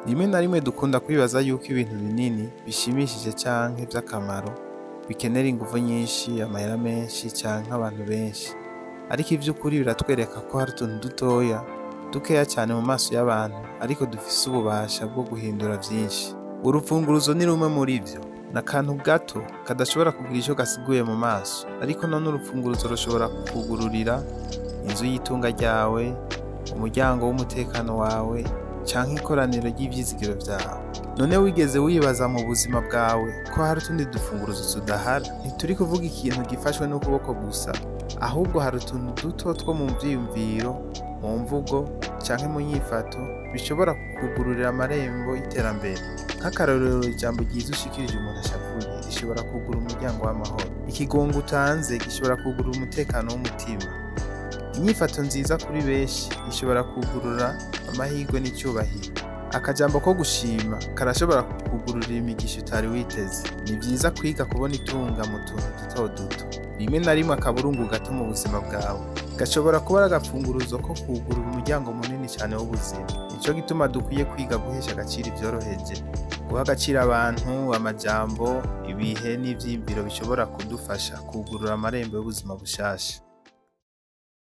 Rimwe na rimwe dukunda kwibaza yuko ibintu binini bishimishije canke vy'akamaro bikenera inguvu nyinshi, amahera menshi canke abantu benshi. Ariko ivy'ukuri biratwereka ko hari utuntu dutoya, dukeya cane mu maso y'abantu, ariko dufise ububasha bwo guhindura vyinshi. Urufunguruzo ni rumwe muri vyo. Ni akantu gato kadashobora kugira ico gasiguye mu maso, ariko none urufunguruzo rushobora kukugururira inzu y'itunga ryawe, umuryango w'umutekano wawe, canke ikoraniro ry'ivyizigiro vyawe. None wigeze wibaza mu buzima bwawe ko hari utundi dufunguruzo tudahari? Ntituri kuvuga ikintu gifashwe n'ukuboko gusa, ahubwo hari utuntu duto two mu vyiyumviro, mu mvugo canke mu nyifato bishobora kukugururira amarembo y'iterambere. Nk'akarorero, ijambo ryiza ushikirije umuntu ashavuye rishobora kugura umuryango w'amahoro. Ikigongo utanze gishobora kugurura umutekano w'umutima. Inyifato nziza kuri benshi ishobora kugurura amahirwe n'icyubahiro. Akajambo ko gushima karashobora kukugururira imigisha utari witeze. Ni vyiza kwiga kubona itunga mu tuntu duto duto. Rimwe na rimwe akaburungu gato mu buzima bwawe gashobora kuba ari agafunguruzo ko kugurura umuryango munini cyane w'ubuzima. Nico gituma dukwiye kwiga guhesha agaciro ivyoroheje, guha agaciro abantu, amajambo, ibihe n'ivyiyumviro bishobora kudufasha kugurura amarembo y'ubuzima bushasha.